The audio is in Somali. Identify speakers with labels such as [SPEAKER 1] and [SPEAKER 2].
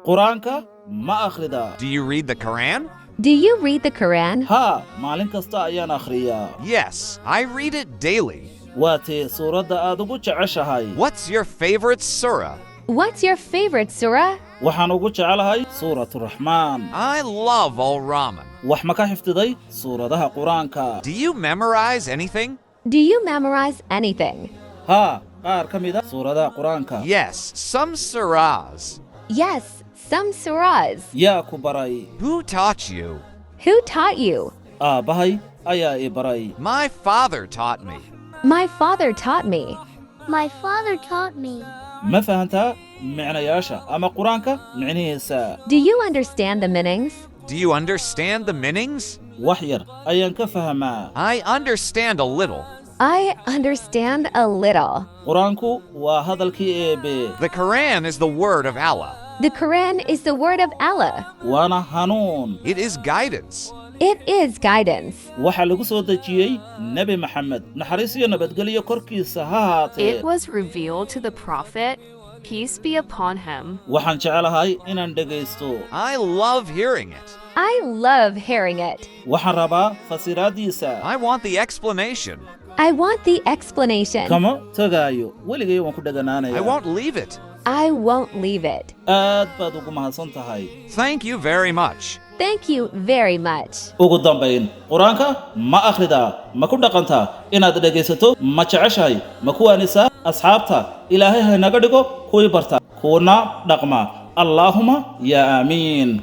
[SPEAKER 1] Qur-aanka ma akhridaa?
[SPEAKER 2] Do you read the Quran?
[SPEAKER 3] Do you read the Quran?
[SPEAKER 1] Haa, maalin kasta ayaan akhriyaa.
[SPEAKER 2] Yes, I read it daily.
[SPEAKER 1] Waa tee suuradda aad ugu jeceshahay?
[SPEAKER 2] What's your favorite surah?
[SPEAKER 3] What's your favorite surah?
[SPEAKER 1] Waxaan ugu jecelahay Suuraturaxmaan.
[SPEAKER 2] I love Al Rahman.
[SPEAKER 1] Wax ma ka xifdiday suuradaha Qur-aanka?
[SPEAKER 2] Do you memorize anything?
[SPEAKER 3] Do you memorize anything?
[SPEAKER 1] Haa, qaar ka mid a suuradaha Qur-aanka.
[SPEAKER 2] Yes, some surahs.
[SPEAKER 3] Yes, some surahs.
[SPEAKER 1] Yaa ku baray?
[SPEAKER 2] Who taught you?
[SPEAKER 3] Who taught you?
[SPEAKER 1] Aabbahay ayaa i baray.
[SPEAKER 2] My father taught me.
[SPEAKER 3] My father taught me.
[SPEAKER 4] My father taught me.
[SPEAKER 1] Ma fahantaa micnayaasha ama Qur-aanka micnihiisa?
[SPEAKER 3] Do you understand the meanings?
[SPEAKER 2] Do you understand the meanings?
[SPEAKER 1] Wax yar ayaan ka fahmaa.
[SPEAKER 2] I understand a little.
[SPEAKER 3] I understand a little.
[SPEAKER 1] Qur-aanku waa hadalkii Eebe.
[SPEAKER 2] The Quran is the word of Allah.
[SPEAKER 3] The Quran is the word of Allah.
[SPEAKER 1] Waana hanuun.
[SPEAKER 2] It is guidance.
[SPEAKER 3] It is guidance.
[SPEAKER 1] Waxaa lagu soo dejiyey Nebi Maxamed, naxariis iyo nabadgelyo korkiisa ha ahaatee.
[SPEAKER 5] It was revealed to the Prophet, peace be upon him.
[SPEAKER 1] Waxaan jecelahay inaan dhegaysto.
[SPEAKER 2] I love hearing it.
[SPEAKER 3] I love hearing it.
[SPEAKER 1] Waxaan rabaa fasiraaddiisa.
[SPEAKER 2] I want the explanation.
[SPEAKER 3] I want the explanation.
[SPEAKER 1] Kama tegaayo, weligay waan ku dheganaanayaa.
[SPEAKER 2] I won't leave it.
[SPEAKER 3] I won't leave it.
[SPEAKER 1] Aad baad ugu mahadsan tahay.
[SPEAKER 2] Thank you very much.
[SPEAKER 3] Thank you very much.
[SPEAKER 1] Ugu dambayn, Qur-aanka ma akhridaa? Ma ku dhaqantaa? Inaad dhegaysato ma jeceshahay? Ma ku waanisaa asxaabta? Ilaahay ha inaga dhigo kuwii barta kuna dhaqma. Allaahuma yaa aamiin.